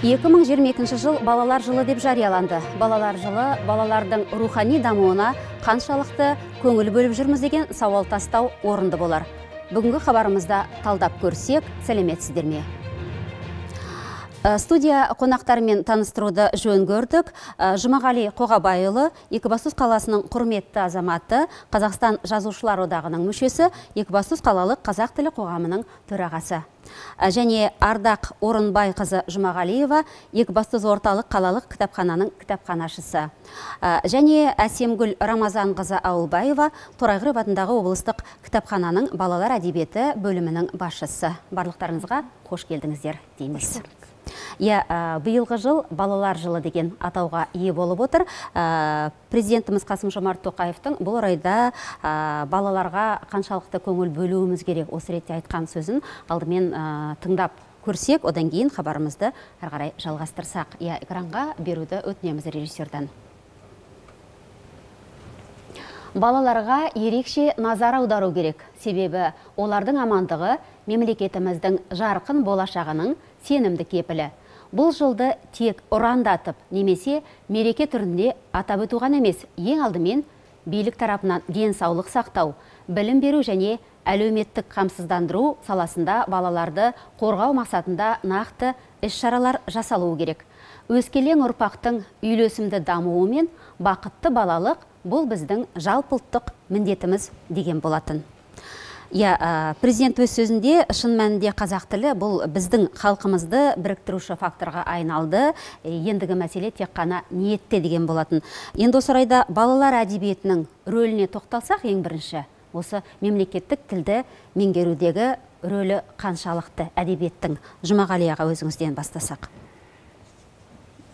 2022 жыл балалар жылы деп жарияланды. Балалар жылы балалардың рухани дамуына қаншалықты көңіл бөліп жүрміз деген сауал тастау орынды болар. Бүгінгі хабарымызда талдап көрсек, сәлеметсіздер ме? Студия қонақтарымен таныстыруды жөн көрдік. Жұмағали Қоғабайұлы, Екібастұз қаласының құрметті азаматы, Қазақстан Жазушылар одағының мүшесі, Екібастұз қалалық қазақ тілі қоғамының төрағасы. Және Ардақ Орынбайқызы Жұмағалиева, Екібастұз орталық қалалық кітапхананың кітапханашысы. Және Әсемгүл Рамазанқызы Ауылбаева, Торайғыров атындағы облыстық кітапхананың балалар әдебиеті бөлімінің басшысы. Барлықтарыңызға қош келдіңіздер дейміз. Иә, биылғы жыл балалар жылы деген атауға ие болып отыр. Президентіміз Қасым-Жомарт Тоқаевтың бұл орайда балаларға қаншалықты көңіл бөлуіміз керек осы ретте айтқан сөзін алдымен тыңдап көрсек, одан кейін хабарымызды әрі қарай жалғастырсақ. Иә, экранға беруді өтінеміз режиссердан. Балаларға ерекше назар аудару керек. Себебі олардың амандығы мемлекетіміздің жарқын болашағының сенімді кепілі. Бұл жылды тек ұрандатып немесе мереке түрінде атап өту ғана емес, ең алдымен билік тарапынан денсаулық сақтау, білім беру және әлеуметтік қамсыздандыру саласында балаларды қорғау мақсатында нақты іс-шаралар жасалуы керек. Өскелең ұрпақтың үйлесімді дамуы мен бақытты балалық бұл біздің жалпыұлттық міндетіміз деген болатын. Иә, президент өз сөзінде шын мәнінде қазақ тілі бұл біздің халқымызды біріктіруші факторға айналды. Ендігі мәселе тек қана ниетте деген болатын. Енді осы орайда балалар әдебиетінің рөліне тоқталсақ, ең бірінші осы мемлекеттік тілді меңгерудегі рөлі қаншалықты әдебиеттің? Жұмағали аға, өзіңізден бастасақ.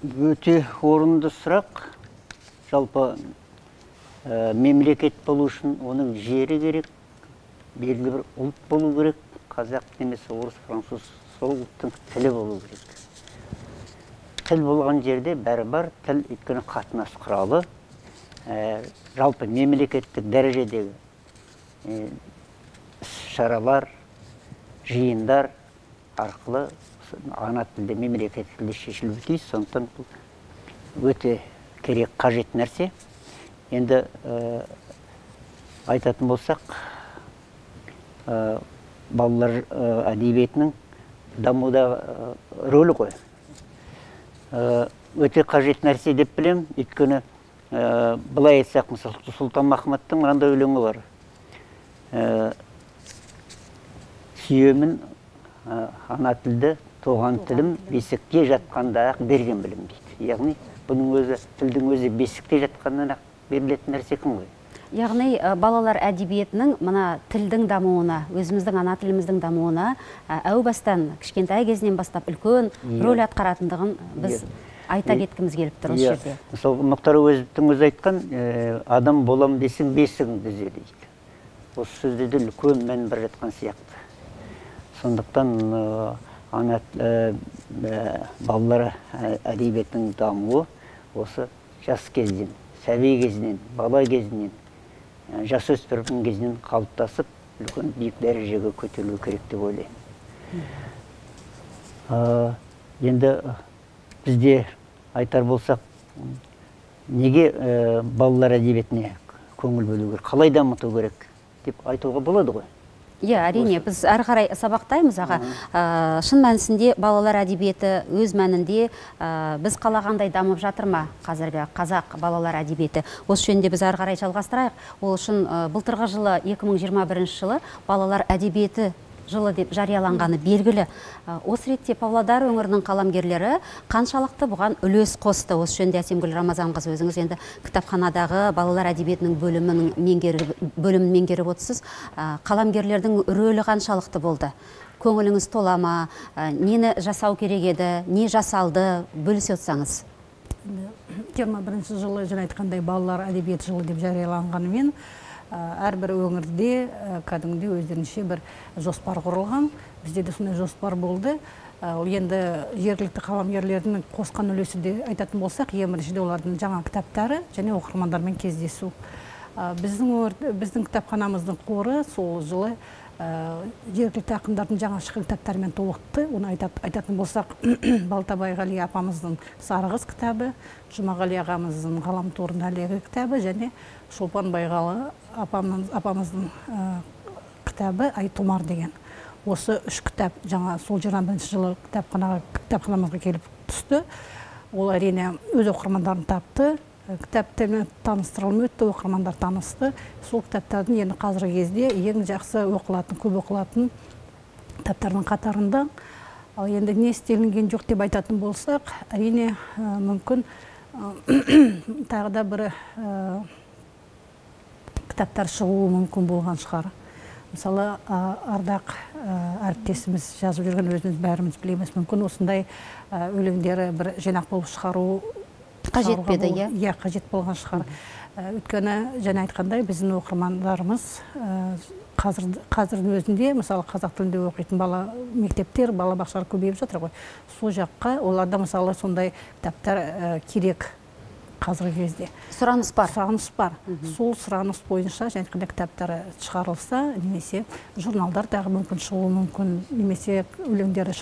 Өте орынды сұрақ. Жалпы мемлекет болу үшін оның жері керек, белгілі бір ұлт болу керек, қазақ немесе орыс, француз, сол ұлттың тілі болу керек. Тіл болған жерде бәрі бар, тіл өйткені қатынас құралы. Жалпы мемлекеттік дәрежедегі іс-шаралар, жиындар арқылы ана тілде, мемлекеттік тілде шешілуі тиіс. Сондықтан бұл өте керек, қажет нәрсе. Енді айтатын болсақ, балалар әдебиетінің дамуда рөлі ғой. Өте қажет нәрсе деп білем, өйткені былай айтсақ, мысалы, Сұлтан Махмұттың мынандай өлеңі бар. Сүйемін ана тілді, туған тілім, бесікте жатқанда-ақ берген білім дейді. Яғни бұның өзі, тілдің өзі бесікте жатқаннан-ақ берілетін нәрсе екен ғой. Яғни балалар әдебиетінің мына тілдің дамуына, өзіміздің ана тіліміздің дамуына әу бастан, кішкентай кезінен бастап үлкен рөл атқаратындығын біз айта кеткіміз келіп тұр осы жерде. Мысалы, Мұхтар Әуезовтің өзі айтқан, адам болам десең бесігің түзе дейді. Осы сөзде де үлкен мән бар жатқан сияқты. Сондықтан ана балалар әдебиетінің дамуы осы жас кезден, сәби кезінен, бала кезінен, жасөспірім кезінен қалыптасып, үлкен биік дәрежеге көтерілу керек деп ойлаймын. Енді бізде айтар болсақ, неге балалар әдебиетіне көңіл бөлу керек, қалай дамыту керек деп айтуға болады ғой. Иә, әрине, біз әрі қарай сабақтаймыз аға. Шын мәнісінде балалар әдебиеті өз мәнінде біз қалағандай дамып жатыр ма қазіргі қазақ балалар әдебиеті? Осы жөнінде біз әрі қарай жалғастырайық. Ол үшін былтырғы жылы, 2021 жылы балалар әдебиеті жылы деп жарияланғаны белгілі. Осы ретте Павлодар өңірінің қаламгерлері қаншалықты бұған үлес қосты? Осы жөнінде Әсемгүл Рамазанқызы, өзіңіз енді кітапханадағы балалар әдебиетінің бөлімін меңгеріп отырсыз. Қаламгерлердің рөлі қаншалықты болды? Көңіліңіз тола ма? Нені жасау керек еді? Не жасалды? Бөлісе отырсаңыз. 21 жылы жаңа айтқандай балалар әдебиеті жылы деп жарияланғанымен, әрбір өңірде кәдімгідей өздерінше бір жоспар құрылған. Бізде де сондай жоспар болды. Ол енді жергілікті қаламгерлердің қосқан үлесі де айтатын болсақ, ең біріншіден олардың жаңа кітаптары және оқырмандармен кездесу. Біздің кітапханамыздың қоры сол жылы Жергілікті ақындардың жаңа шыққан кітаптарымен толықты. Оны айтатын болсақ, Балтабай Ғали апамыздың «Сары қыз» кітабы, Жұмағали ағамыздың «Ғаламтордың әлегі» кітабы және Шолпан Байғалы апамыздың кітабы «Айтұмар» деген. Осы үш кітап жаңа сол 21 жылы кітапханамызға келіп түсті. Ол әрине өз оқырмандарын тапты. Кітаптармен таныстырылым өтті, оқырмандар танысты. Сол кітаптардың енді қазіргі кезде ең жақсы оқылатын, көп оқылатын кітаптардың қатарында. Ал енді не істелінген жоқ деп айтатын болсақ, әрине мүмкін тағы да бір кітаптар шығуы мүмкін болған шығар. Мысалы, Ардақ әріптесіміз жазып жүрген, өзіміз бәріміз білеміз, мүмкін осындай өлеңдері бір жинақ болып шығару қажет пе еді, иә? Иә, қажет болған шығар. Өйткені, жаңа айтқандай, біздің оқырмандарымыз қазірдің өзінде, мысалы, қазақ тілінде оқитын бала мектептер, балабақшалар көбейіп жатыр ғой. Сол жаққа оларда, мысалы, сондай кітаптар керек қазіргі кезде. Сұраныс бар. Сұраныс бар. Сол сұраныс бойынша және қандай кітаптар шығарылса, немесе журналдар тағы мүмкін шығуы мүмкін, немесе өлеңдері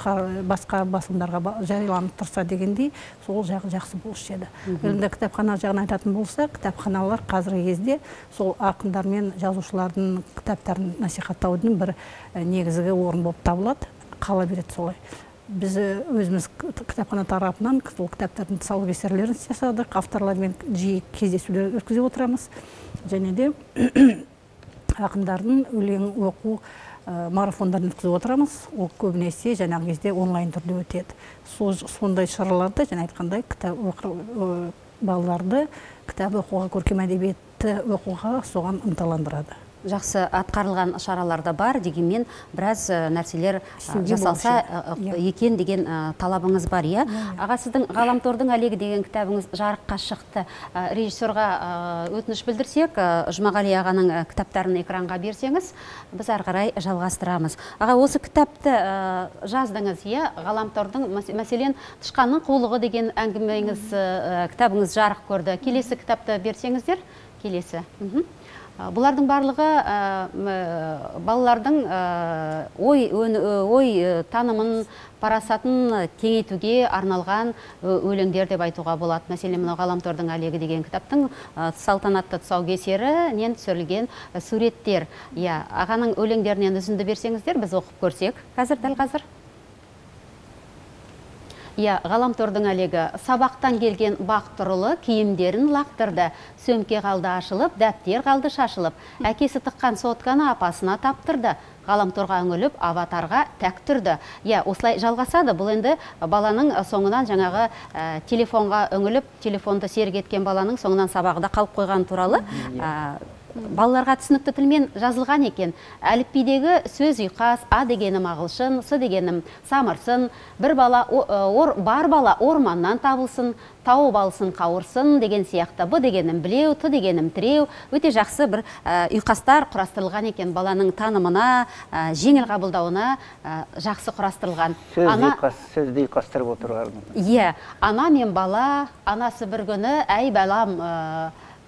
басқа басылымдарға жарияланып тұрса дегендей, сол жағы жақсы болушы еді. Енді кітапхана жағын айтатын болсақ, кітапханалар қазіргі кезде сол ақындар мен жазушылардың кітаптарын насихаттаудың бір негізгі орын болып табылады, қала береді солай. Біз өзіміз кітапхана тарапынан сол кітаптардың тұсаукесерлерін жасадық, авторлармен жиі кездесулер өткізіп отырамыз. Және де ақындардың өлең оқу марафондарын өткізіп отырамыз. Ол көбінесе жаңағы кезде онлайн түрде өтеді. Сондай шараларда, жаңа айтқандай, кітап балаларды кітап оқуға, көркем әдебиетті оқуға соған ынталандырады. Жақсы атқарылған шаралар да бар, дегенмен біраз нәрселер жасалса екен деген талабыңыз бар, иә? Аға, сіздің «Ғаламтордың әлегі» деген кітабыңыз жарыққа шықты. Режиссерға өтініш білдірсек, Жұмағали ағаның кітаптарын экранға берсеңіз, біз ары қарай жалғастырамыз. Аға, осы кітапты жаздыңыз, иә? Ғаламтордың, мәселен, «Тышқанның қулығы» деген әңгімеңіз, кітабыңыз жарық көрді. Келесі кітапты берсеңіздер, келесі. Бұлардың барлығы балалардың ой танымын, парасатын кеңейтуге арналған өлеңдер деп айтуға болады. Мәселен, мынау «Ғаламтордың әлегі» деген кітаптың салтанатты тұсаукесерінен түсірілген суреттер. Иә, ағаның өлеңдерінен үзінді берсеңіздер, біз оқып көрсек. Қазір, дәл қазір. Иә, «Ғаламтордың әлегі». Сабақтан келген Бақтұрылы киімдерін лақтырды. Сөмке қалды ашылып, дәптер қалды шашылып. Әкесі тыққан сотканы апасына таптырды. Ғаламторға үңіліп, аватарға тәк түрді. Иә, осылай жалғасады. Бұл енді баланың соңынан жаңағы телефонға үңіліп, телефонды серік еткен баланың соңынан сабағы да қалып қойған туралы балаларға түсінікті тілмен жазылған екен. Әліпбидегі сөз ұйқас, А дегенім ағылшын, С дегенім самырсын, бір бала, бар бала орманнан табылсын, тауып алсын қауырсын деген сияқты. Б дегенім білеу, Т дегенім тіреу. Өте жақсы бір ұйқастар құрастырылған екен. Баланың танымына, жеңіл қабылдауына жақсы құрастырылған. Сөзді ұйқастырып отырған. Иә, ана мен бала, анасы бір күні, әй балам,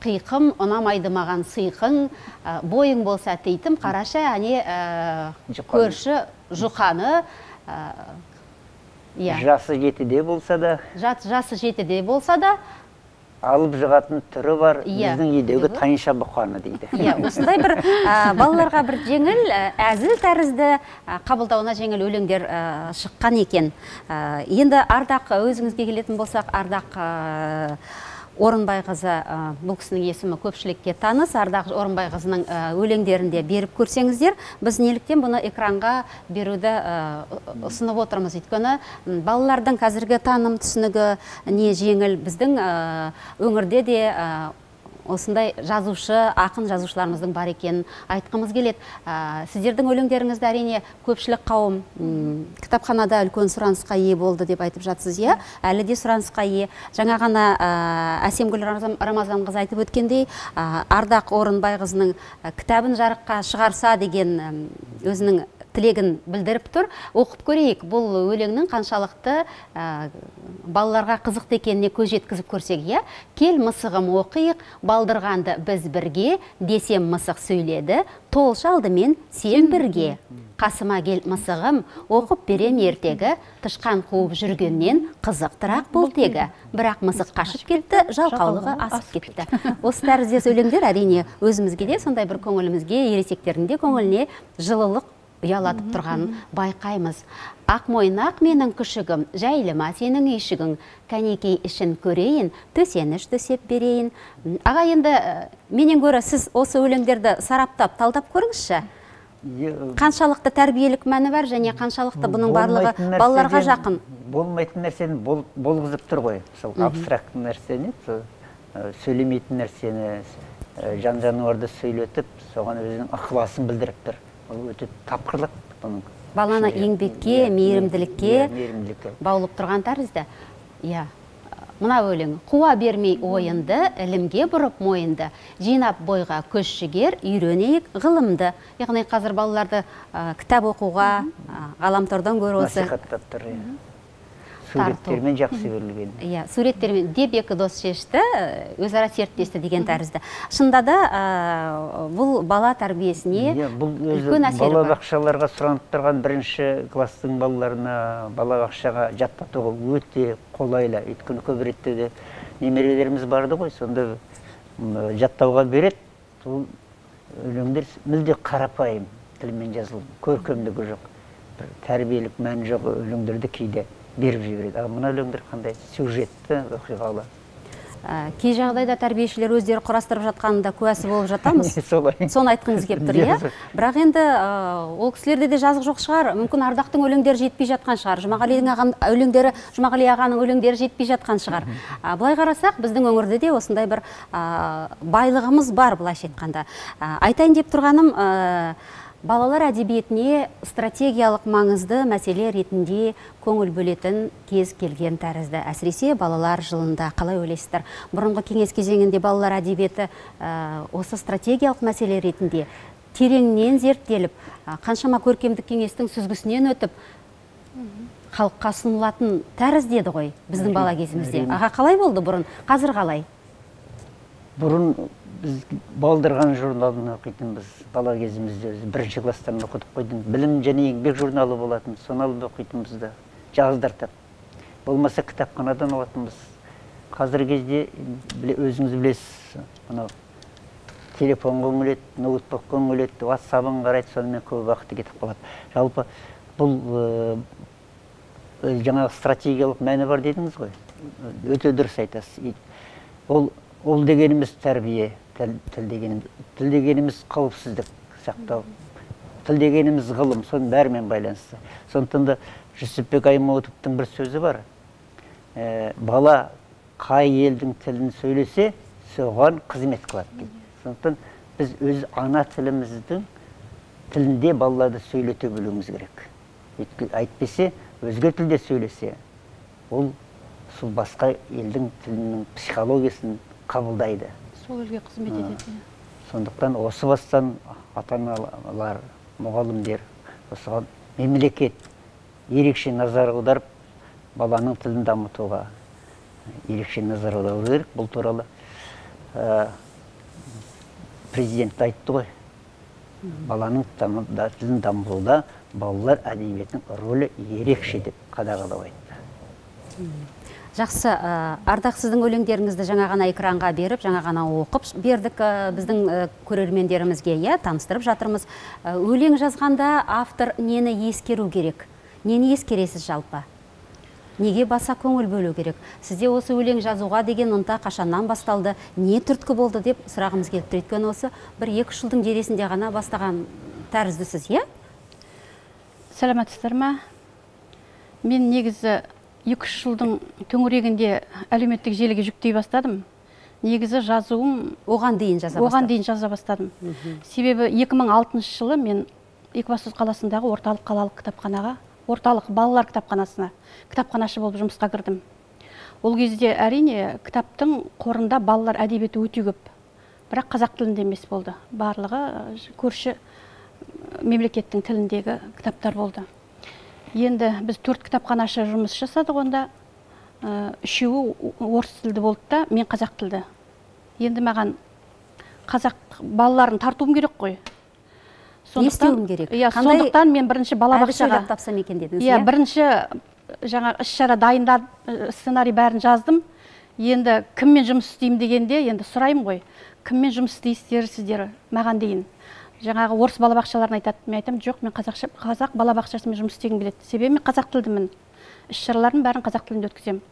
қиқым, ұнамайды маған сиқың, бойың болса тейтім, қараша, әне көрші жұқаны. Жасы 7-де болса да. Жасы 7-де болса да. Алып жығатын түрі бар, біздің үйдегі тайынша бұқаны дейді. Иә, осындай бір балаларға бір жеңіл, әзіл тәрізді қабылдауына жеңіл өлеңдер шыққан екен. Енді Ардақ, өзіңізге келетін болсақ, Ардақ Орынбайқызы, бұл кісінің есімі көпшілікке таныс. Ардақ Орынбайқызының өлеңдерін де беріп көрсеңіздер, біз неліктен бұны экранға беруді ұсынып отырмыз? Өйткені балалардың қазіргі таным түсінігі не жеңіл, біздің өңірде де осындай жазушы, ақын жазушыларымыздың бар екенін айтқымыз келеді. Сіздердің өлеңдеріңізді әрине көпшілік қауым кітапханада үлкен сұранысқа ие болды деп айтып жатсыз, иә? Әлі де сұранысқа ие. Жаңа ғана Әсемгүл Рамазанқызы айтып өткендей, Ардақ Орынбайқызының кітабын жарыққа шығарса деген өзінің тілегін білдіріп тұр. Оқып көрейік, бұл өлеңнің қаншалықты балаларға қызықты екеніне көз жеткізіп көрсек, иә? Кел, мысығым, оқиық, балдырғанды біз бірге, десем мысық сөйледі, толшы алдымен сен бірге. Қасыма кел, мысығым, оқып берем ертегі, тышқан қуып жүргеннен қызықтырақ бұл тегі. Бірақ мысық қашып кетті, жалқаулығы асып кетті. Осы тәріздес өлеңдер әрине өзімізге де сондай бір көңілімізге, ересектердің де көңіліне жылылық ұялатып тұрғанын байқаймыз. Ақ мойнақ менің күшігім, жайлыма сенің үйшігің, кәнекей ішін көрейін, төсеніш төсеп берейін. Аға, енді менен гөрі сіз осы өлеңдерді сараптап, талдап көріңізші. Қаншалықты тәрбиелік мәні бар және қаншалықты бұның барлығы балаларға жақын? Болмайтын нәрсені болғызып тұр ғой. Мысалы, абстрактты нәрсені, сөйлемейтін нәрсені, жан-жануарды сөйлетіп, соған өзінің ықыласын білдіріп тұр. Ол өте тапқырлық бұның. Баланы еңбекке, мейірімділікке баулып тұрған тәрізді. Иә. Мына өлең: қуа бермей ойынды, ілімге бұрып мойынды, жинап бойға күш жігер, үйренейік ғылымды. Яғни қазір балаларды кітап оқуға, ғаламтордан гөрі осы насихаттап тұр. Суреттермен жақсы берілген. Иә, суреттермен деп екі дос шешті, өзара серттесті деген тәрізді. Шынында да бұл бала тәрбиесіне үлкен әсері бар. Балабақшаларға сұранып тұрған бірінші класстың балаларына балабақшаға жаттатуға өте қолайлы. Өйткені көп ретте де немерелеріміз барды ғой, сонда жаттауға береді. Бұл өлеңдер мүлде қарапайым тілмен жазылған, көркемдігі жоқ, бір тәрбиелік мәні жоқ өлеңдерді кейде беріп жібереді. Ал мына өлеңдер қандай сюжетті, оқиғалы. Кей жағдайда тәрбиешілер өздері құрастырып жатқанында куәсі болып жатамыз. Солай. Соны айтқыңыз келіп тұр, иә? Бірақ енді ол кісілерде де жазық жоқ шығар. Мүмкін Ардақтың өлеңдері жетпей жатқан шығар. Өлеңдері, Жұмағали ағаның өлеңдері жетпей жатқан шығар. Былай қарасақ, біздің өңірде де осындай бір байлығымыз бар, былайша айтқанда. Айтайын деп тұрғаным, балалар әдебиетіне стратегиялық маңызды мәселе ретінде көңіл бөлетін кез келген тәрізді. Әсіресе балалар жылында. Қалай ойлайсыздар? Бұрынғы кеңес кезеңінде балалар әдебиеті осы стратегиялық мәселе ретінде тереңнен зерттеліп, қаншама көркемдік кеңестің сүзгісінен өтіп, халыққа ұсынылатын тәрізді еді ғой біздің бала кезімізде. Аға, қалай болды бұрын? Қазір қалай? Бұрын біз Балдырған журналын оқитынбыз бала кезімізде, бірінші класстан оқытып қойдым. Білім және еңбек журналы болатын, соны алып оқитынбыз да, жаздыртып. Болмаса кітапханадан алатынбыз. Қазіргі кезде өзіңіз білесіз, мынау телефонға үңіледі, ноутбукқа үңіледі, ватсабын қарайды, сонымен көп уақыты кетіп қалады. Жалпы бұл жаңағы стратегиялық мәні бар дедіңіз ғой, өте дұрыс айтасыз. Ол дегеніміз тәрбие, тіл дегеніміз қауіпсіздік сақтау, тіл дегеніміз ғылым, соның бәрімен байланысты. Сондықтан да Жүсіпбек Аймауытовтың бір сөзі бар. Бала қай елдің тілін сөйлесе, соған қызмет қылады дейді. Сондықтан біз өз ана тіліміздің тілінде балаларды сөйлете білуіміз керек. Әйтпесе, өзге тілде сөйлесе, ол сол басқа елдің тілінің психологиясын қабылдайды. Сол елге қызмет етеді. Сондықтан осы бастан ата-аналар, мұғалімдер, осыған мемлекет ерекше назар аударып, баланың тілін дамытуға ерекше назар аудару керек. Бұл туралы президент айтты ғой. Баланың тілін дамытуда балалар әдебиетінің рөлі ерекше деп қадағалап айтты. Жақсы, Ардақ, сіздің өлеңдеріңізді жаңа ғана экранға беріп, жаңа ғана оқып бердік біздің көрермендерімізге, иә, таныстырып жатырмыз. Өлең жазғанда автор нені ескеру керек? Нені ескересіз жалпы? Неге баса көңіл бөлу керек? Сізде осы өлең жазуға деген ынта қашаннан басталды? Не түрткі болды деп сұрағымыз келіп тұр. Өйткені осы 1-2 жылдың желесінде ғана бастаған тәріздісіз, иә? Сәлеметсіздер ме? Мен негізі 2-3 жылдың төңірегінде әлеуметтік желіге жүктей бастадым. Негізі жазуым оған дейін жаза бастадым. Оған дейін жаза бастадым. Себебі 2006 жылы мен Екібастұз қаласындағы орталық қалалық кітапханаға, орталық балалар кітапханасына кітапханашы болып жұмысқа кірдім. Ол кезде әрине кітаптың қорында балалар әдебиеті өте көп. Бірақ қазақ тілінде емес болды. Барлығы көрші мемлекеттің тіліндегі кітаптар болды. Енді біз 4 кітапханашы жұмыс жасадық онда. 3-еуі орыс тілді болды да, мен қазақ тілді. Енді маған қазақ балаларын тартуым керек қой. Не істеуім керек? Иә, сондықтан мен бірінші балабақшаға тапсам екен дедіңіз. Иә, бірінші жаңа іс-шара дайындап, сценарий бәрін жаздым. Енді кіммен жұмыс істеймін дегенде, енді сұраймын ғой. Кіммен жұмыс істейсіздер сіздер маған дейін? Жаңағы орыс балабақшаларын айтады. Мен айтамын, жоқ, мен қазақ балабақшасымен жұмыс істегім келеді. Себебі мен қазақ тілдімін. Іс-шаралардың бәрін қазақ тілінде өткіземін.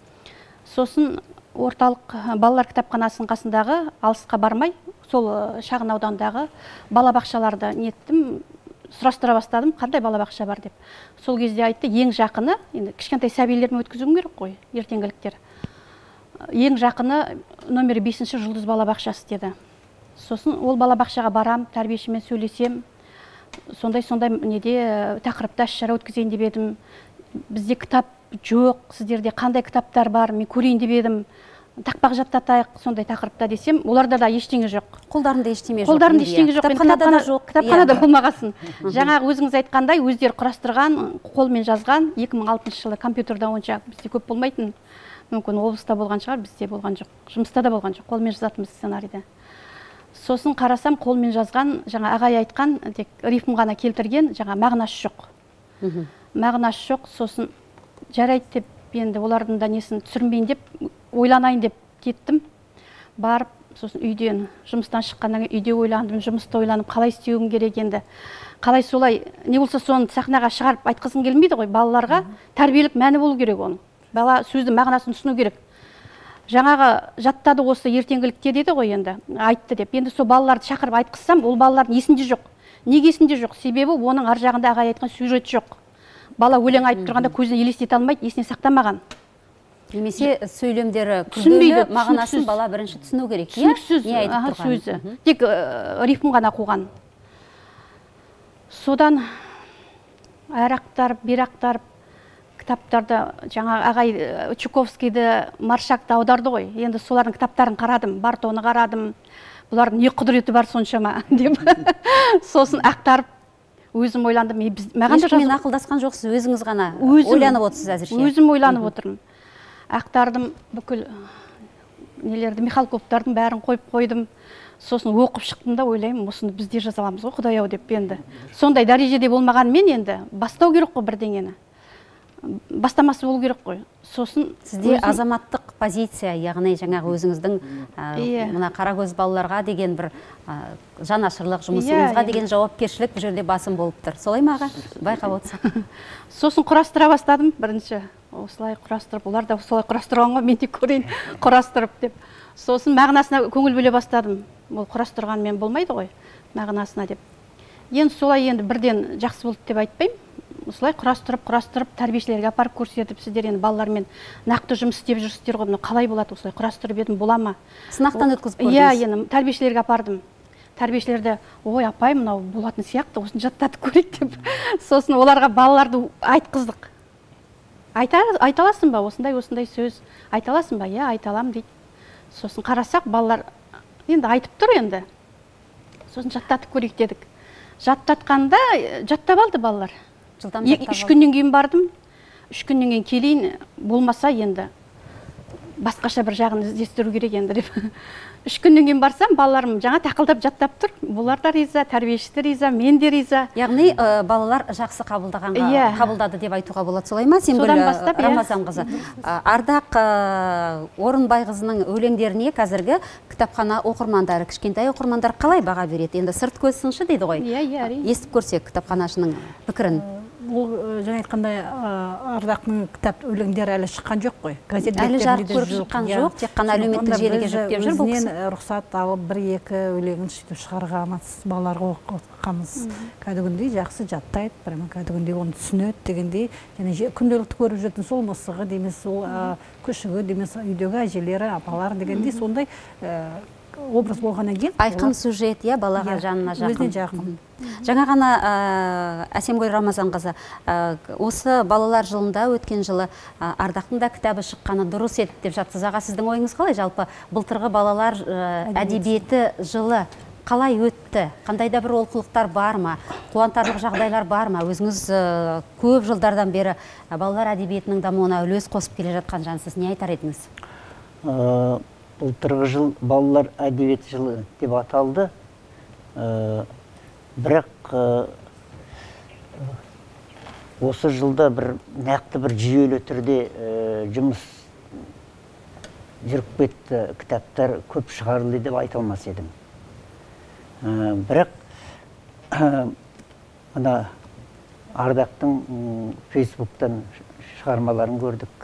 Сосын орталық балалар кітапханасының қасындағы алысқа бармай, сол шағын аудандағы балабақшаларды неттім, сұрастыра бастадым, қандай балабақша бар деп. Сол кезде айтты, ең жақыны, енді кішкентай сәбилермен өткізуім керек қой, ертеңгіліктер. Ең жақыны номері 5-ші Жұлдыз балабақшасы деді. Сосын ол балабақшаға барам, тәрбиешімен сөйлесем, сондай-сондай неде тақырыпта іс-шара өткізейін деп едім. Бізде кітап жоқ, сіздерде қандай кітаптар бар, мен көрейін деп едім. Тақпақ жаттатайық, сондай тақырыпта десем, оларда да ештеңе жоқ. Қолдарында ештеңе жоқ. Қолдарында ештеңе жоқ. Кітапханада да жоқ. Кітапханада болмағасын. Жаңағы өзіңіз айтқандай, өздері құрастырған, қолмен жазған, 2006 жылы компьютерда онша бізде көп болмайтын. Мүмкін облыста болған шығар, бізде болған жоқ. Жұмыста да болған жоқ. Қолмен жазатынбыз сценарийді. Сосын қарасам, қолмен жазған, жаңа ағай айтқан, тек рифм ғана келтірген, жаңа мағынасы жоқ. Мағынасы жоқ, сосын жарайды деп, енді олардың да несін түсірмейін деп, ойланайын деп кеттім. Барып, сосын үйден, жұмыстан шыққаннан кейін үйде ойландым, жұмыста ойланып, қалай істеуім керек енді. Қалай солай, не болса соны сахнаға шығарып айтқызғым келмейді ғой, балаларға тәрбиелік мәні болу керек оның. Бала сөздің мағынасын түсіну керек. Жаңағы жаттады осы ертеңгілікте деді ғой енді, айтты деп. Енді сол балаларды шақырып айтқызсам, ол балалардың есінде жоқ. Неге есінде жоқ? Себебі оның ар жағында ағай айтқан сюжет жоқ. Бала өлең айтып тұрғанда көзіне елестете алмайды, есіне сақтамаған. Немесе сөйлемдері күрделі, мағынасын бала бірінші түсіну керек. Түсініксіз сөзі. Тек рифм ғана қуған. Содан әрі ақтарып, бері ақтарып, кітаптарды, жаңа ағай Чуковскийді, Маршакты аударды ғой. Енді солардың кітаптарын қарадым, Бартоны қарадым. Бұлардың не құдіреті бар соншама деп. Сосын ақтарып, өзім ойландым. Ешкіммен ақылдасқан жоқсыз, өзіңіз ғана ойланып отырсыз әзірше. Өзім ойланып отырмын. Ақтардым, бүкіл нелерді, Михалковтардың бәрін қойып қойдым. Сосын оқып шықтым да ойлаймын, осыны біз де жаза аламыз ғой, Құдай ау деп енді. Сондай дәрежеде болмағанмен енді бастау керек қой бірдеңені. Бастамасы болу керек қой. Сосын сізде азаматтық позиция, яғни жаңағы өзіңіздің мына қаракөз балаларға деген бір жанашырлық, жұмысыңызға деген жауапкершілік бұл жерде басым болып тұр. Солай ма, аға? Байқап отырсақ. Сосын құрастыра бастадым бірінші. Осылай құрастырып, олар да солай құрастырған ғой, мен де көрейін құрастырып деп. Сосын мағынасына көңіл бөле бастадым. Ол құрастырғанмен болмайды ғой, мағынасына деп. Енді солай енді бірден жақсы болды деп айтпаймын. Осылай құрастырып, тәрбиешілерге апарып көрсетіп, сіздер енді балалармен нақты жұмыс істеп жүрсіздер ғой, мынау қалай болады, осылай құрастырып едім, бола ма? Сынақтан өткізіп көрдіңіз? Иә, енді тәрбиешілерге апардым. Тәрбиешілерді, ой, апай, мынау болатын сияқты, осыны жаттатып көрейік деп. Сосын оларға балаларды айтқыздық. Айта аласың ба, осындай сөз айта аласың ба? Иә, айта аламын дейді. Сосын қарасақ, балалар енді айтып тұр енді. Сосын жаттатып көрейік дедік. Жаттатқанда жаттап алды балалар. 3 күннен кейін бардым. 3 күннен кейін келейін, болмаса енді басқаша бір жағын іздестіру керек енді деп. 3 күннен кейін барсам, балаларым жаңа тақылдап жаттап тұр. Бұлар да риза, тәрбиеші де риза, мен де риза. Яғни балалар жақсы қабылдады деп айтуға болады, солай ма? Сенгүл Рамазанқызы. Ардақ Орынбайқызының өлеңдеріне қазіргі кітапхана оқырмандары, кішкентай оқырмандар қалай баға береді? Енді сырт көз сыншы дейді ғой. Иә, әрине. Естіп көрсек кітапханашының пікірін. Ол жаңа айтқандай Ардақтың кітап өлеңдері әлі шыққан жоқ қой. Әлі жарық көріп шыққан жоқ, тек қана әлеуметтік желіге жүктеп жүр бұл кісі. Өзінен рұқсат алып 1-2 өлеңін сөйтіп шығарғанбыз, балаларға оқытқанбыз. Кәдімгідей жақсы жаттайды, прямо кәдімгідей оны түсінеді дегендей. Және күнделікті көріп жүретін сол мысығы дейміз, сол күшігі дейміз, үйдегі әжелері, апалар дегендей сондай образ болғаннан кейін айқын сюжет, иә, балаға жанына жақын. Өзіне жақын. Жаңа ғана Әсемгүл Рамазанқызы, осы балалар жылында өткен жылы Ардақтың да кітабы шыққаны дұрыс еді деп жатсыз. Аға, сіздің ойыңыз қалай? Жалпы былтырғы балалар әдебиеті жылы Қалай өтті? Қандай да бір олқылықтар бар ма? Қуантарлық жағдайлар бар ма? Өзіңіз көп жылдардан бері балалар әдебиетінің дамуына үлес қосып келе жатқан жансыз, не айтар едіңіз? Былтырғы жыл балалар әдебиеті жылы деп аталды. Бірақ осы жылда бір нақты бір жүйелі түрде жұмыс жүріп кетті, кітаптар көп шығарылды деп айта алмас едім. Бірақ мына Ардақтың Фейсбуктан шығармаларын көрдік.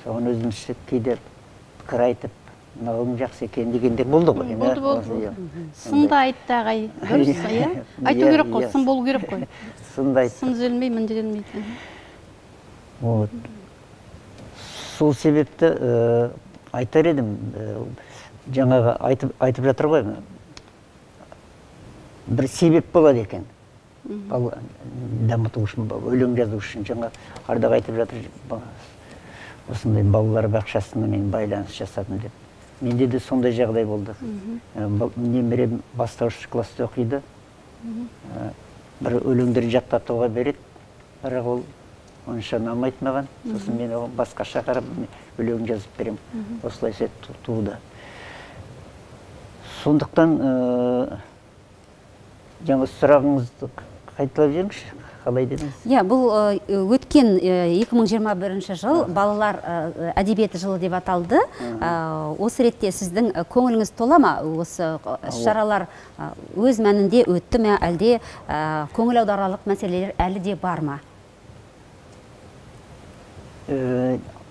Соған өзімізше кейде пікір айтып, мынауың жақсы екен дегендер болды ғой. Болды, болды. Сын да айтты ағай, дұрыс, иә? Айту керек қой, сын болу керек қой. Сын да айтты. Сын түзелмей, мін түзелмейді. Вот. Сол себепті айтар едім, жаңағы айтып жатыр ғой, бір себеп болады екен. Дамыту үшін, өлең жазу үшін, жаңа Ардақ айтып жатыр, осындай балалар бақшасына мен байланыс жасадым деп. Менде де сондай жағдай болды. Немерем бастауыш класста оқиды. Бір өлеңдер жаттатуға береді, бірақ ол онша ұнамайды маған. Сосын мен оған басқаша қарап өлең жазып беремін. Осылай туды. Сондықтан жаңа сұрағыңызды қайталап жіберіңізші, қалай дедіңіз? Иә, бұл өткен 2021 жыл балалар әдебиеті жылы деп аталды. Осы ретте сіздің көңіліңіз тола ма? Осы іс-шаралар өз мәнінде өтті ме, әлде көңіл аударарлық мәселелер әлі де бар ма?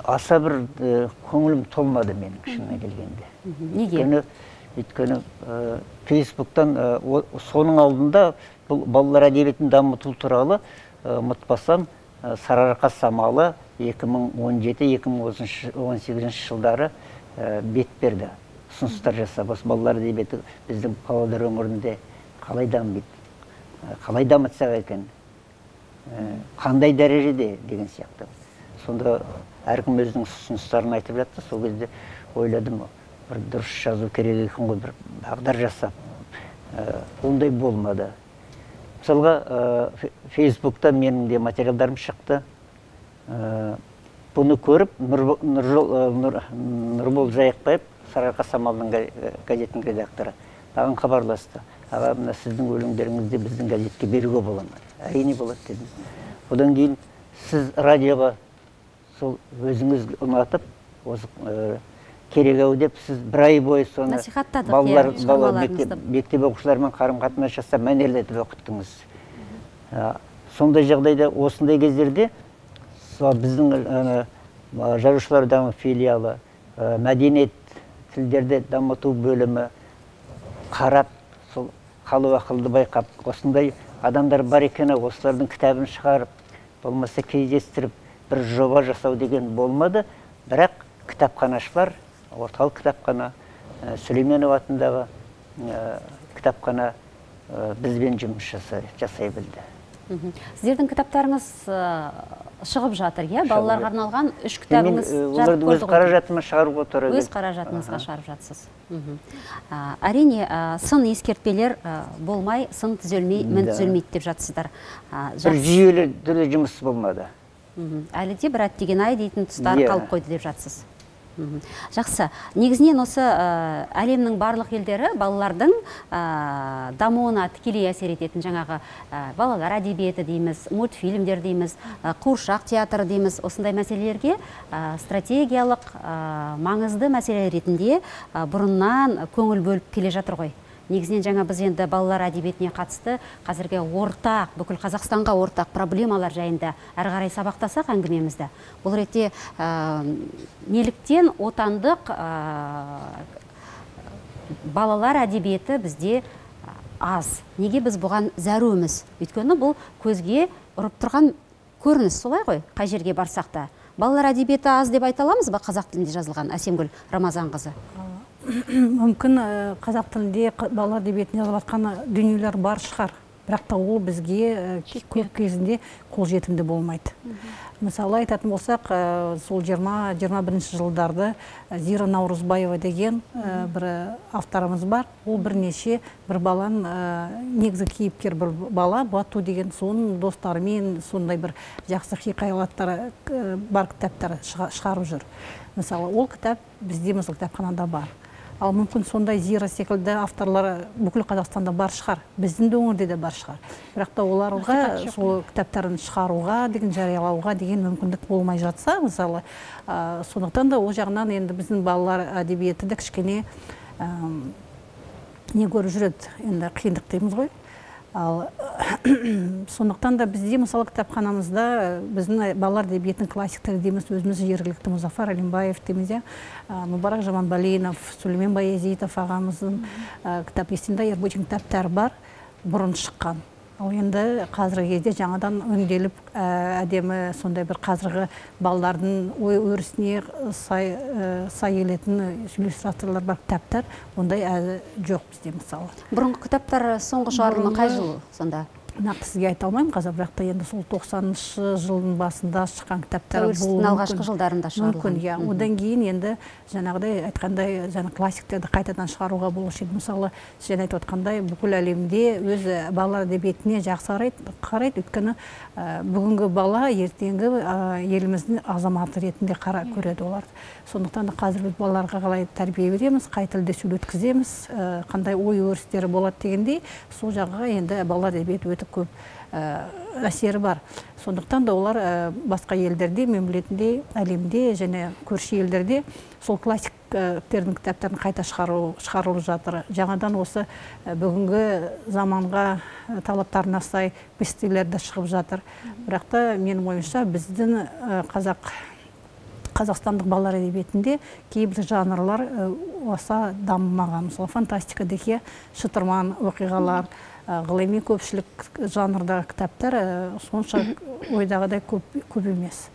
Аса бір көңілім толмады менің шынына келгенде. Неге? Өйткені Фейсбуктан соның алдында бұл балалар әдебиетін дамыту туралы ұмытпасам Сарыарқа самалы 2017-2018 жылдары бет берді. Ұсыныстар жасап, осы балалар әдебиеті біздің Павлодар өңірінде қалай дамиды, қалай дамытсақ екен, қандай дәрежеде деген сияқты. Сонда әркім өзінің ұсыныстарын айтып жатты. Сол кезде ойладым, бір дұрыс жазу керек екен ғой, бір бағдар жасап. Ондай болмады. Мысалға, Фейсбукта менің де материалдарым шықты. Бұны көріп, Нұрбол Жайықбаев, Сарыарқа самалының газетінің редакторы, маған хабарласты. Аға, мына сіздің өлеңдеріңізді біздің газетке беруге бола ма? Әрине болады дедім. Одан кейін сіз радиоға сол өзіңіз ұнатып, осы керек ау деп сіз бір ай бойы соны балалар мектеп оқушыларымен қарым-қатынас жасап мәнерлетіп оқыттыңыз. Сондай жағдайда, осындай кездерде біздің Жазушылар одағының филиалы, мәдениет тілдерді дамыту бөлімі қарап, сол хал ақылды байқап, осындай адамдар бар екен, осылардың кітабын шығарып, болмаса кездестіріп бір жоба жасау деген болмады. Бірақ кітапханашылар, орталық кітапхана, Сүлейменов атындағы кітапхана бізбен жұмыс жасай білді. Сіздердің кітаптарыңыз шығып жатыр, иә? Балаларға арналған 3 кітабыңыз жарық көрді ғой. Өз қаражатыма шығаруға тура келді. Өз қаражатыңызға шығарып жатсыз. Әрине, сын ескертпелер болмай, сын түзелмей, мін түзелмейді деп жатсыздар. Бір жүйелі түрде жұмыс болмады. Әлі де бір әттеген ай дейтін тұстар қалып қойды деп жатсыз. Жақсы. Негізінен осы әлемнің барлық елдері балалардың дамуына тікелей әсер ететін жаңағы балалар әдебиеті дейміз, мультфильмдер дейміз, қуыршақ театры дейміз, осындай мәселелерге стратегиялық маңызды мәселе ретінде бұрыннан көңіл бөліп келе жатыр ғой. Негізінен жаңа біз енді балалар әдебиетіне қатысты қазіргі ортақ, бүкіл Қазақстанға ортақ проблемалар жайында әрі қарай сабақтасақ әңгімемізді. Бұл ретте неліктен отандық балалар әдебиеті бізде аз? Неге біз бұған зәруміз? Өйткені бұл көзге ұрып тұрған көрініс, солай ғой, қай жерге барсақ та. Балалар әдебиеті аз деп айта аламыз ба қазақ тілінде жазылған, Әсемгүл Рамазанқызы? Мүмкін қазақ тілінде балалар әдебиетінде жазылып жатқан дүниелер бар шығар. Бірақ та ол бізге көп кезінде қолжетімді болмайды. Мысалы айтатын болсақ, сол 20-21 жылдарды Зира Наурызбаева деген бір авторымыз бар. Ол бірнеше бір баланың негізгі кейіпкер бір бала Бату деген, соның достарымен сондай бір жақсы хикаялаттар бар кітаптар шығарып жүр. Мысалы, ол кітап бізде мысалы кітапханада бар. Ал мүмкін сондай Зира секілді авторлар бүкіл Қазақстанда бар шығар, біздің де өңірде де бар шығар. Бірақ та оларға сол кітаптарын шығаруға деген, жариялауға деген мүмкіндік болмай жатса, мысалы, сондықтан да ол жағынан енді біздің балалар әдебиеті де кішкене не көріп жүреді, енді қиындық дейміз ғой. Ал сондықтан да бізде мысалы кітапханамызда біздің балалар әдебиетінің классиктері дейміз, өзіміз жергілікті Мұзафар Әлімбаев дейміз, Мүбарак Жаманбалинов, Сүлеймен Баязитов ағамыздың кітап, Есентай Ерболин кітаптары бар, бұрын шыққан. Ал енді қазіргі кезде жаңадан өңделіп, әдемі сондай бір қазіргі балалардың ой өрісіне сай келетін иллюстраторлар бар кітаптар, ондай әлі жоқ бізде мысалы. Бұрынғы кітаптар соңғы шығарылымы қай жыл сонда? Нақты сізге айта алмаймын қазір, бірақ та енді сол 90-шы жылдың басында шыққан кітаптар болуы алғашқы жылдарында шығарылған. Мүмкін, иә. Одан кейін енді жаңағыдай айтқандай, жаңа классиктерді қайтадан шығаруға болушы еді. Мысалы, сіз жаңа айтып отқандай, бүкіл әлемде өз балалар әдебиетіне жақсы қарайды, өйткені бүгінгі бала ертеңгі еліміздің азаматы ретінде көреді оларды. Сондықтан да қазір біз балаларға қалай тәрбие береміз, қай тілде сөйлеткіземіз, қандай ой өрістері болады дегендей, сол жағға енді балалар әдебиеті өте көп әсері бар. Сондықтан да олар басқа елдерде, мен білетіндей, әлемде және көрші елдерде сол классиктердің кітаптарын қайта шығарылып жатыр. Жаңадан осы бүгінгі заманға талаптарына сай бестселлер де шығып жатыр. Бірақ та менің ойымша біздің қазақстандық балалар әдебиетінде кейбір жанрлар аса дамымаған. Мысалы, фантастика деке, шытырман оқиғалар, ғылыми көпшілік жанрдағы кітаптар сонша ойдағыдай көп емес.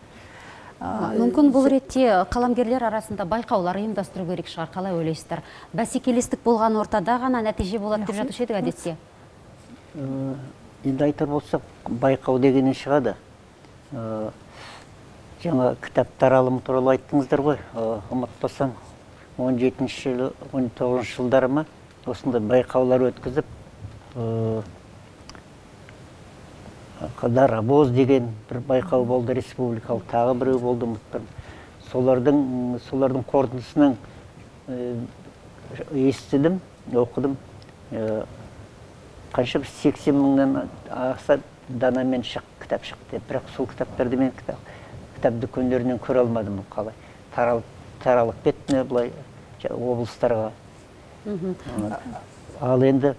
Мүмкін бұл ретте қаламгерлер арасында байқаулар ұйымдастыру керек шығар, қалай ойлайсыздар? Бәсекелестік болған ортада ғана нәтиже болады деп жатушы едік әдетте. Енді айтар болсақ, байқау дегеннен шығады. Жаңа кітап таралымы туралы айттыңыздар ғой, ұмытпасам, 17-ші, 19-шы жылдары ма, осындай байқаулар өткізіп, Дарабоз деген бір байқау болды, республикалық, тағы біреу болды, ұмытпаймын. Солардың қорытындысынан естідім, оқыдым. Қанша бір 80 мыңнан аса данамен кітап шықты. Бірақ сол кітаптарды мен кітап дүкендерінен көре алмадым, қалай таралып кетті былай облыстарға. Ал енді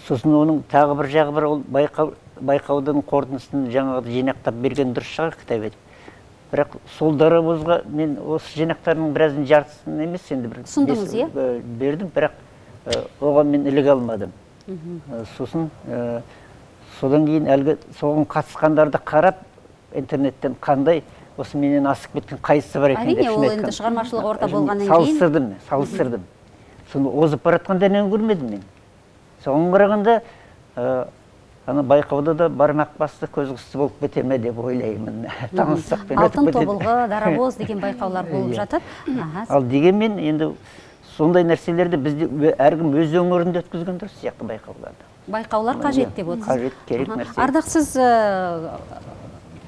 сосын оның тағы бір жағы бар, ол байқаудың қорытындысын жаңағы жинақтап берген дұрыс шығар кітап етіп. Бірақ сол Дарабозға мен осы жинақтардың біразын, жартысын емес, енді бір ұсындыңыз, иә? Бердім, бірақ оған мен іліге алмадым. Сосын содан кейін әлгі соған қатысқандарды қарап интернеттен қандай осы менен асып кеткен қайсысы бар екен деп. Әрине, ол енді шығармашылық орта болғаннан кейін салыстырдым. Соны озып бара жатқандарынан көрмедім мен. Соған қарағанда ана байқауда да бармақ басты, көз қысты болып кете ме деп ойлаймын. Таныстықпен өтіп Алтын кетеді. тобылғы, Дарабоз деген байқаулар болып жатады. Ал дегенмен енді сондай нәрселерді бізде әркім өз өңірінде өткізген дұрыс сияқты байқауларды. Байқаулар қажет деп отырсыз. Қажет, керек нәрсе. Ардақ, сіз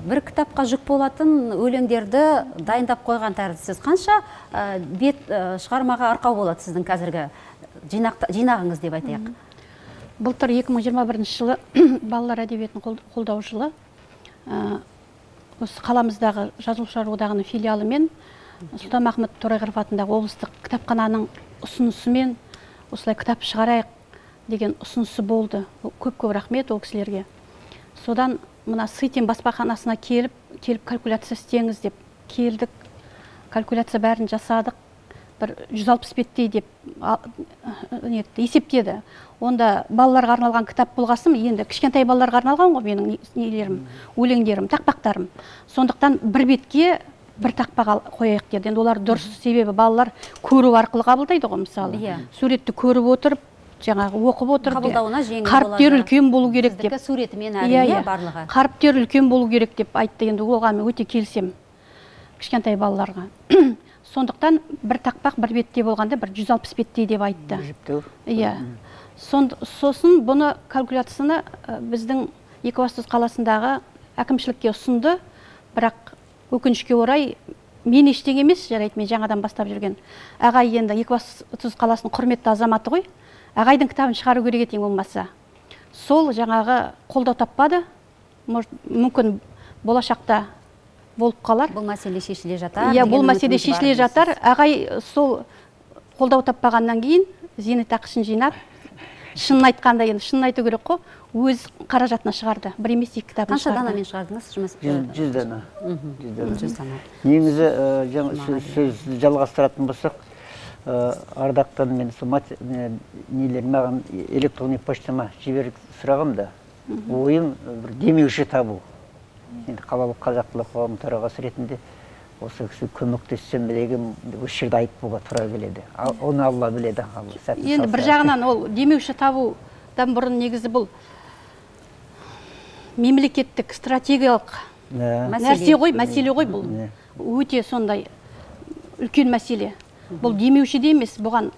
бір кітапқа жүк болатын өлеңдерді дайындап қойған тәріздісіз. Қанша бет шығармаға арқау болады сіздің қазіргі жинағыңыз деп айтайық? Былтыр 2021 жылы балалар әдебиетін қолдау жылы осы қаламыздағы Жазушылар одағының филиалы мен Сұлтанмахмұт Торайғыров атындағы облыстық кітапхананың ұсынысымен осылай кітап шығарайық деген ұсынысы болды. Көп-көп рахмет ол кісілерге. Содан мына Сытин баспаханасына келіп калькуляция істеңіз деп келдік. Калькуляция бәрін жасадық. Бір 160 беттей деп есептеді. Онда балаларға арналған кітап болғасын, енді кішкентай балаларға арналған ғой менің нелерім, өлеңдерім, тақпақтарым. Сондықтан бір бетке бір тақпақ қояйық деді. Енді олар дұрыс, себебі балалар көру арқылы қабылдайды ғой, мысалы. Суретті көріп отырып Жаңағы оқып отырып қабылдауына жеңіл болады. Қаріптер үлкен болу керек деп. Сіздікі суретімен әрине барлығы. Қаріптер үлкен болу керек деп айтты, енді оған мен өте келісемін. Кішкентай балаларға. Сондықтан бір тақпақ бір бетте болғанда бір 160 беттей деп айтты. Иә. Сосын бұны калькуляцияны біздің Екібастұз қаласындағы әкімшілікке ұсынды, бірақ өкінішке орай мен ештеңе емес, жарайды, мен жаңадан бастап жүрген. Ағай енді Екібастұз қаласының құрметті азаматы ғой. Ағайдың кітабын шығару керек екен болмаса. Сол жаңағы қолдау таппады. Мүмкін болашақта болып қалар. Бұл мәселе шешіле жатар. Иә, бұл мәселе шешіле жатар. Ағай сол қолдау таппағаннан кейін зейнетақысын жинап, шынын айтқанда енді шынын айту керек қой, өз қаражатына шығарды. Бір емес екі кітабын шығарды. Қанша данамен шығардыңыз? 100 дана. 100 дана. Негізі сөз жалғастыратын болсақ, Ардақтан мен нелер маған электронный почтама жіберіп сұрағым да, ойым бір демеуші табу. Енді қалалық қазақ тілі қоғамы төрағасы ретінде осы кісі көмектессем деген осы жерде айтуға тура келеді. Оны Алла біледі. Енді бір жағынан ол демеуші табудан бұрын негізі бұл мемлекеттік стратегиялық нәрсе ғой, мәселе ғой бұл. Өте сондай үлкен мәселе. Бұл демеуші де емес, бұған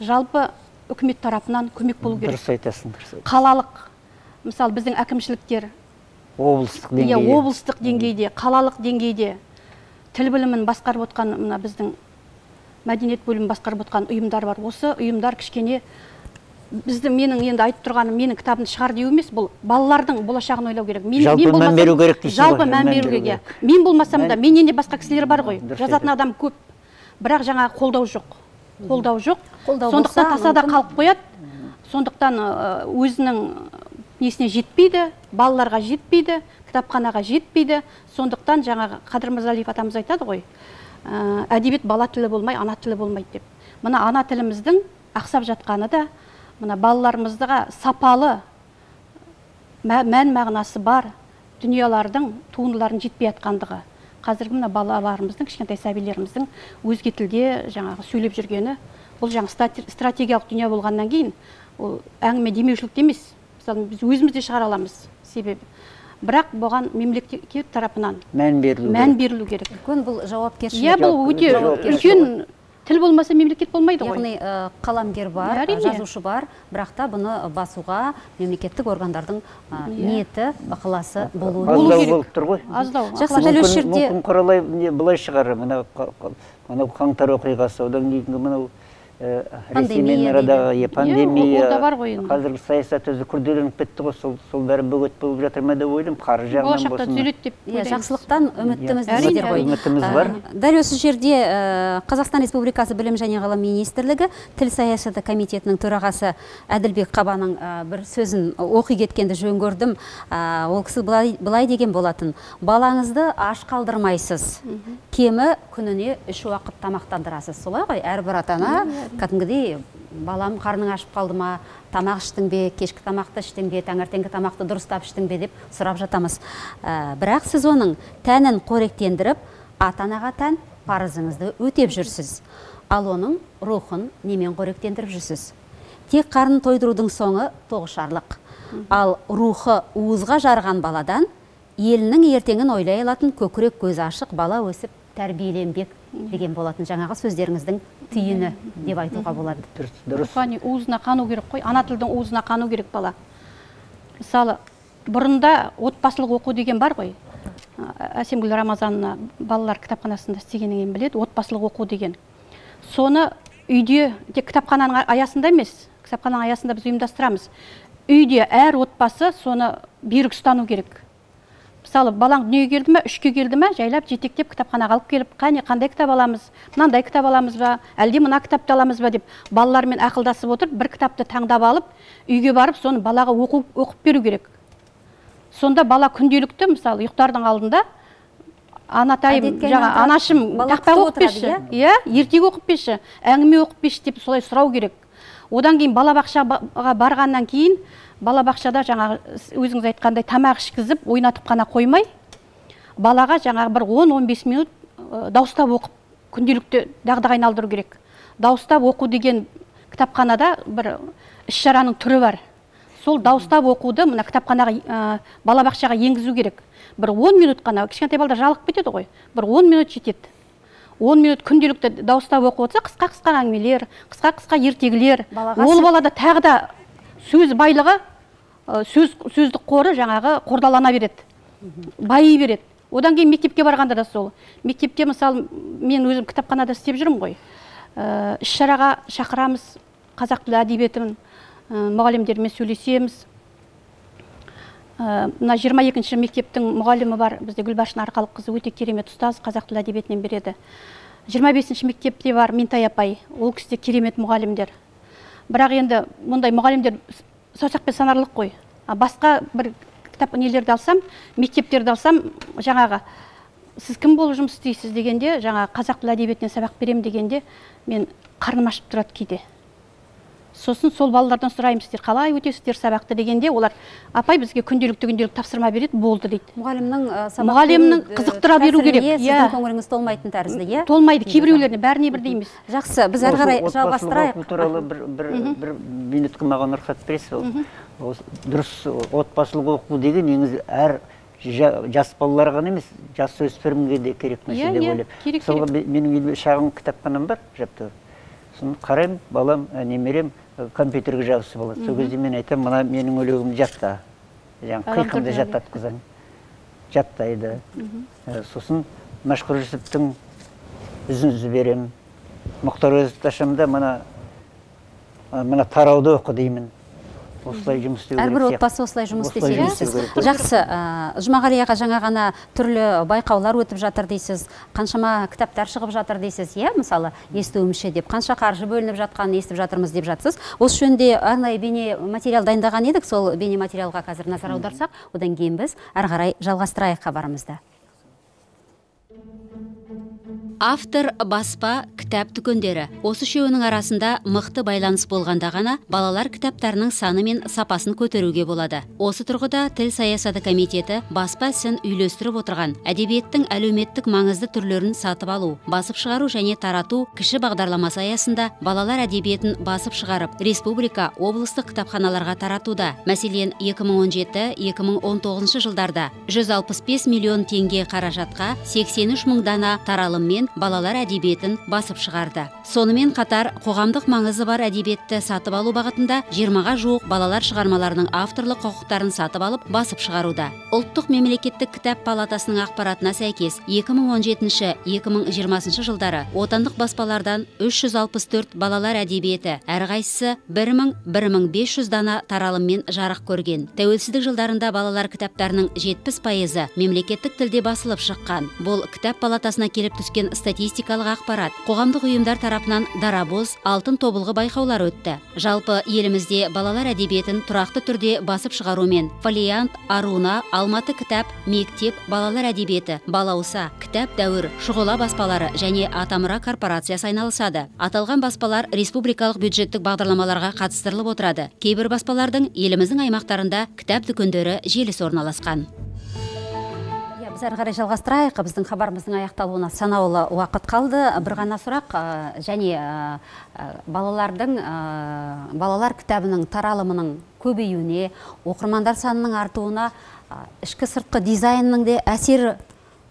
жалпы үкімет тарапынан көмек болу керек. Дұрыс айтасың, дұрыс айтасың. Қалалық, мысалы біздің әкімшіліктер, облыстық деңгейде, облыстық деңгейде, қалалық деңгейде тіл білімін басқарып отқан, мына біздің мәдениет бөлімін басқарып отқан ұйымдар бар. Осы ұйымдар кішкене бізді, менің енді айтып тұрғаным, менің кітабымды шығар деу емес, бұл балалардың болашағын ойлау керек. Жалпы мән беру керек дейсіз ғой. Жалпы мән беру керек. Мен болмасам да, менен де басқа кісілер бар ғой. Жазатын адам көп. Бірақ жаңа қолдау жоқ. Қолдау жоқ. Сондықтан тасада қалып қояды. Сондықтан өзінің несіне жетпейді, балаларға жетпейді, кітапханаға жетпейді. Сондықтан жаңағы Қадыр Мырзалиев атамыз айтады ғой, әдебиет бала тілі болмай, ана тілі болмайды деп. Мына ана тіліміздің ақсап жатқаны да, мына балаларымызға сапалы мән мағынасы бар дүниелердің туындыларын жетпей жатқандығы. Қазіргі мына балаларымыздың, кішкентай сәбилеріміздің өзге тілде жаңағы сөйлеп жүргені, бұл жаңа стратегиялық дүние болғаннан кейін, ол әңгіме демеушілікте емес. Мысалы, біз өзіміз де шығара аламыз себебі. Бірақ бұған мемлекет тарапынан мән берілу керек. Үлкен бұл жауапкершілік. Иә, бұл өте үлкен. Тіл болмаса мемлекет болмайды ғой. Яғни қаламгер бар, жазушы бар, бірақ та бұны басуға мемлекеттік органдардың ниеті, ықыласы болуы керек. Аздау болып тұр ғой. Аздау. Жақсы, дәл осы жерде мүмкін Құралай былай шығар, мынау қаңтар оқиғасы, одан кейінгі мынау Ресеймен арадағы пандемия, қазіргі саясат өзі күрделеніп кетті ғой, сол бәрі бөгет болып жатыр ма деп ойлаймын, қаржы жағынан болсын. Жақсылықтан үміттіміз дейсіздер ғой. Үмітіміз бар. Дәл осы жерде Қазақстан Республикасы Білім және ғылым министрлігі Тіл саясаты комитетінің төрағасы Әділбек Қабаның бір сөзін оқи кеткенді жөн көрдім. Ол кісі былай деген болатын: балаңызды аш қалдырмайсыз, кемі күніне 3 уақыт тамақтандырасыз. Солай ғой, әрбір ата-ана кәдімгідей балам қарның ашып қалды ма, тамақ іштің бе, кешкі тамақты іштің бе, таңертеңгі тамақты дұрыстап іштің бе деп сұрап жатамыз. Бірақ сіз оның тәнін қоректендіріп, ата-анаға тән парызыңызды өтеп жүрсіз. Ал оның рухын немен қоректендіріп жүрсіз? Тек қарнын тойдырудың соңы тоғышарлық. Ал рухы уызға жарған баладан елінің ертеңін ойлай алатын көкірек көзі ашық бала өсіп тәрбиеленбек деген болатын жаңағы сөздеріңіздің түйіні деп айтуға болады. Рухани уызына қану керек қой, ана тілдің уызына қану керек бала. Мысалы, бұрында отбасылық оқу деген бар ғой. Әсемгүл Рамазановна балалар кітапханасында істегеннен біледі, отбасылық оқу деген. Соны үйде, тек кітапхананың аясында емес, кітапхананың аясында біз ұйымдастырамыз. Үйде әр отбасы соны берік ұстану керек. Мысалы, балаң дүниеге келді ме, 3-ке келді ме, жайлап жетектеп кітапханаға алып келіп, қане қандай кітап аламыз, мынандай кітап аламыз ба, әлде мына кітапты аламыз ба деп балалармен ақылдасып отырып, бір кітапты таңдап алып, үйге барып соны балаға оқып беру керек. Сонда бала күнделікті, мысалы, ұйықтардың алдында анатайым, жаңа анашым тақпақ оқып берші, иә, ертегі оқып берші, әңгіме оқып берші деп солай сұрау керек. Одан кейін балабақшаға барғаннан кейін балабақшада жаңағы өзіңіз айтқандай тамақ ішкізіп, ойнатып қана қоймай, балаға жаңағы бір 10-15 минут дауыстап оқып, күнделікті дағдыға айналдыру керек. Дауыстап оқу деген Кітапханада бір іс-шараның түрі бар. Сол дауыстап оқуды мына кітапханаға, балабақшаға енгізу керек. Бір 10 минут қана, кішкентай балдар жалығып кетеді ғой. Бір 10 минут жетеді. 10 минут күнделікті дауыстап оқып отырса, қысқа-қысқа әңгімелер, қысқа-қысқа ертегілер. Ол балада тағы да сөз байлығы, сөздік қоры жаңағы қордалана береді, байи береді. Одан кейін мектепке барғанда да сол. Мектепте, мысалы, мен өзім кітапханада істеп жүрмін ғой. Іс-шараға шақырамыз, қазақ тілі әдебиетін, мұғалімдермен сөйлесеміз. Мына 22-ші мектептің мұғалімі бар, бізде Гүлбаршын Арқалыққызы, өте керемет ұстаз, қазақ тілі әдебиетінен береді. 25-ші мектепте бар Минтай апай, ол кісі де керемет мұғалімдер. Бірақ енді мұндай мұғалімдер саусақпен санарлық қой. Басқа бір кітап нелерді алсам, мектептерді алсам, жаңағы сіз кім болып жұмыс істейсіз дегенде, жаңа қазақ тілі әдебиетінен сабақ берем дегенде, мен қарным ашып тұрады кейде. Сосын сол балалардан сұраймын, сіздер қалай өтесіздер сабақты дегенде, олар апай бізге күнделікті тапсырма береді, болды дейді. Мұғалімнің қызықтыра беру керек. Сіздің көңіліңіз толмайтын тәрізді, иә? Толмайды, кейбіреулеріне, бәріне бірдей емес. Жақсы, біз әрі қарай жалғастырайық. Отбасылық оқу туралы бір минутқа маған рұқсат бересіз бе? Дұрыс, отбасылық оқу деген негізі әр жас балаларға ғана емес, жас өспірімге де керек нәрсе деп ойлаймын. Мысалға, менің үйімде шағын кітапханам бар, жапты. Соны қараймын, балам, немерем компьютерге жабысып алады. Сол кезде мен айтамын, мына менің өлегімді жатта. Жаңа қиқымды жаттатқызамын. Жаттайды. Сосын Мәшһүр Жүсіптің үзіндісі беремін. Мұхтар Әуезовті ашамын да, мына тарауды оқы деймін. Осылай жұмыс істеу керек. Әрбір отбасы осылай жұмыс істесе дейсіз. Жақсы, Жұмағали аға, жаңа ғана түрлі байқаулар өтіп жатыр дейсіз, қаншама кітаптар шығып жатыр дейсіз, иә, мысалы, естуімше деп, қанша қаржы бөлініп жатқанын естіп жатырмыз деп жатсыз. Осы жөнінде арнайы бейне материал дайындаған едік, сол бейне материалға қазір назар аударсақ, одан кейін біз әрі қарай жалғастырайық хабарымызды. Автор, баспа, кітап дүкендері. Осы үшеуінің арасында мықты байланыс болғанда ғана балалар кітаптарының саны мен сапасын көтеруге болады. Осы тұрғыда Тіл саясаты комитеті баспа ісін үйлестіріп отырған әдебиеттің әлеуметтік маңызды түрлерін сатып алу, басып шығару және тарату кіші бағдарламасы аясында балалар әдебиетін басып шығарып, республика, облыстық кітапханаларға таратуда. Мәселен, 2017-2019 жылдарда 165 миллион теңге қаражатқа 83 мың дана таралыммен балалар әдебиетін басып шығарды. Сонымен қатар қоғамдық маңызы бар әдебиетті сатып алу бағытында 20-ға жуық балалар шығармаларының авторлық құқықтарын сатып алып басып шығаруда. Ұлттық мемлекеттік кітап палатасының ақпаратына сәйкес 2017-2020 жылдары отандық баспалардан 364 балалар әдебиеті, әрқайсысы 1000-1500 дана таралыммен жарық көрген. Тәуелсіздік жылдарында балалар кітаптарының 70%-ы мемлекеттік тілде басылып шыққан. Бұл кітап палатасына келіп түскен статистикалық ақпарат. Қоғамдық ұйымдар тарапынан дарабоз, алтын тобылғы байқаулар өтті. Жалпы елімізде балалар әдебиетін тұрақты түрде басып шығарумен Фолиант, Аруна, Алматы кітап, Мектеп, балалар әдебиеті, Балауса, Кітап дәуір, Шұғыла баспалары және Атамұра корпорациясы айналысады. Аталған баспалар республикалық бюджеттік бағдарламаларға қатыстырылып отырады. Кейбір баспалардың еліміздің аймақтарында кітап дүкендері желісі орналасқан. Біз әрі қарай жалғастырайық. Біздің хабарымыздың аяқталуына санаулы уақыт қалды. Бір ғана сұрақ, және балалар кітабының таралымының көбеюіне, оқырмандар санының артуына ішкі сыртқы дизайнның де әсері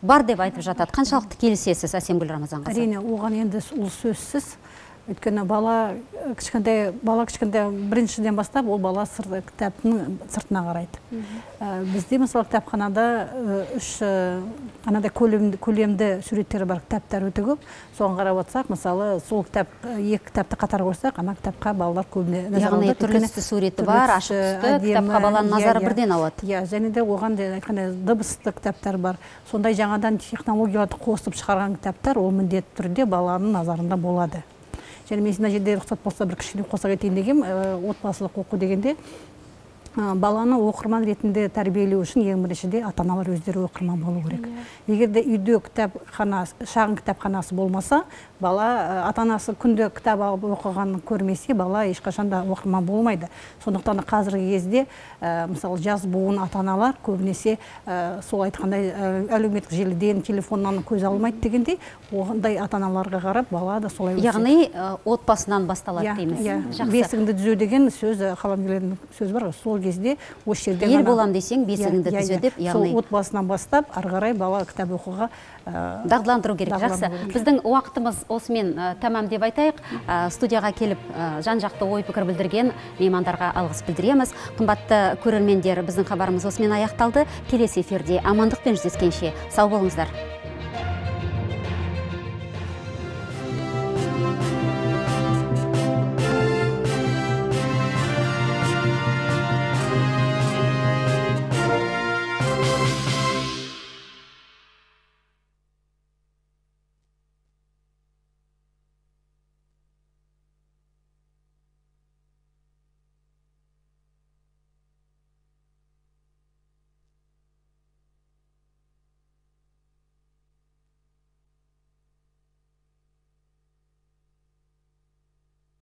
бар деп айтып жатады. Қаншалықты келісесіз, Әсемгүл Рамазанқызы? Әрине, оған енді ол сөзсіз. Өйткені бала кішкентай біріншіден бастап ол бала кітаптың сыртына қарайды. Бізде мысалы кітапханада үш анадай көлемді суреттері бар кітаптар өте көп. Соған қарап отырсақ, мысалы, сол кітап, екі кітапты қатар қойсақ, ана кітапқа балалар көбіне назар Яғни аударады. Түрлі түсті суреті бар, ашық түсті кітапқа баланың назары бірден ауады. Иә, және де оған да айтқандай дыбысты кітаптар бар. Сондай жаңадан технологияларды қосып шығарған кітаптар ол міндетті түрде баланың назарында болады. Және мен мына жерде рұқсат болса бір кішкене қоса кетейін дегем, отбасылық оқу дегенде баланы оқырман ретінде тәрбиелеу үшін ең біріншіде ата-аналар өздері оқырман болу керек. Егер де үйде кітапхана, шағын кітапханасы болмаса, Бала ата-анасы күнде кітап алып оқығанын көрмесе, бала ешқашан да оқырман болмайды. Сондықтан қазіргі кезде, мысалы, жас буын ата-аналар көбінесе сол айтқандай әлеуметтік желіден, телефоннан көз алмайды дегендей, ондай ата-аналарға қарап бала да солай өседі. Яғни отбасынан басталады дейміз. Жақсы. Бесігіңді түзеу деген сөз, қаламгерлердің сөзі бар ғой, сол кезде осы жерде ел болам десең, бесігіңді түзе деп, яғни сол отбасынан бастап ары қарай бала кітап оқуға дағдыландыру керек. Жақсы. Біздің уақытымыз осымен тәмам деп айтайық. Студияға келіп жан-жақты ой пікір білдірген меймандарға алғыс білдіреміз. Қымбатты көрермендер, біздің хабарымыз осымен аяқталды. Келесі эфирде амандықпен жүздескенше сау болыңыздар.